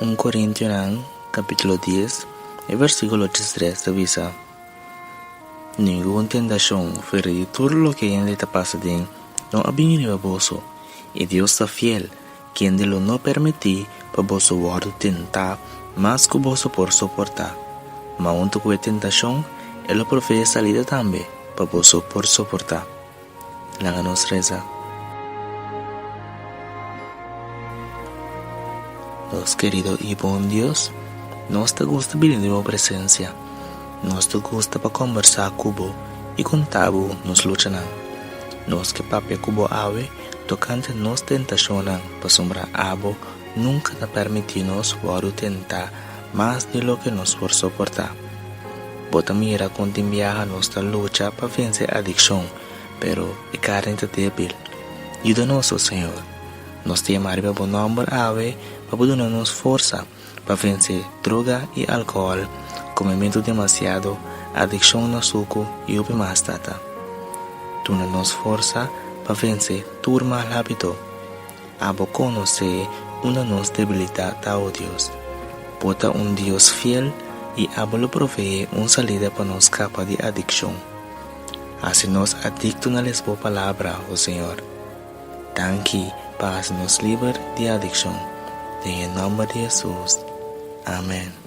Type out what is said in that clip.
Un Korintionan kapítulo dies e versíkulo diestres ta bisa, Ningun tentashon fuera di tur loke hende ta pasa den no a bini riba boso, i Dios ta fiel, kende lo no permití pa boso wòrdu tentá mas ku boso por soportá, ma huntu ku e tentashon e lo proveé salida tambe pa boso por soportá. Laga nos resa. Nos kerido i bon Dios, nos ta gusta bini den bo presensia. Nos ta gusta pa kombersá ku bo i konta bo nos luchanan. Nos ke papia ku bo awe tokante nos tentashonnan pasobra abo nunka ta permití nos wòrdu tentá mas di loke nos por soportá. Bo ta mira kon tin biaha nos ta lucha pa vense adikshon, pero e karni ta débil. Yuda nos, o Señor. Nos ta yama riba bo nòmber awe pa bo duna nos forsa pa vense droga i alkohòl, komementu demasiado, adikshon na suku i hopi mas, Tata. Duna nos forsa pa vense tur mal hábito. Abo konosé unda nos debilidat ta, o Dios. Bo ta un Dios fiel i abo lo proveé un salida pa nos skapa di adikshon. Hasi nos adikto na les bo Palabra, o Señor. Danki pa hasi nos liber di adikshon. Den e nòmber di Hesus. Amen.